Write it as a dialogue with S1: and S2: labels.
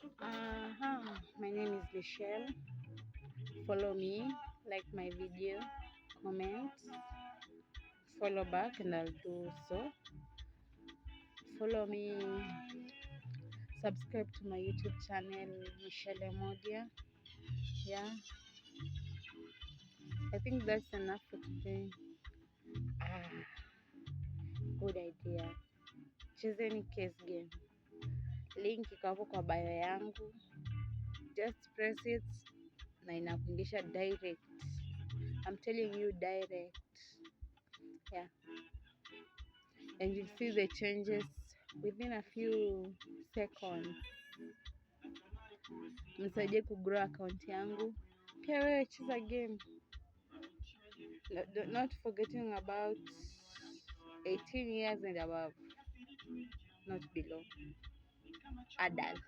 S1: My name is Michelle. Follow me, like my video, comment, follow back, and I'll do so. Follow me, subscribe to my YouTube channel, Michelle Emodia. Yeah, I think that's enough for today. Good idea. Chezeni case game. Link iko hapo kwa bio yangu. Just press it na inakuingisha direct. I'm telling you direct. Yeah. And you'll see the changes within a few seconds. Msaidie kugrow account yangu. Pia wewe cheza game. Not forgetting about 18 years and above. Not below. Adult.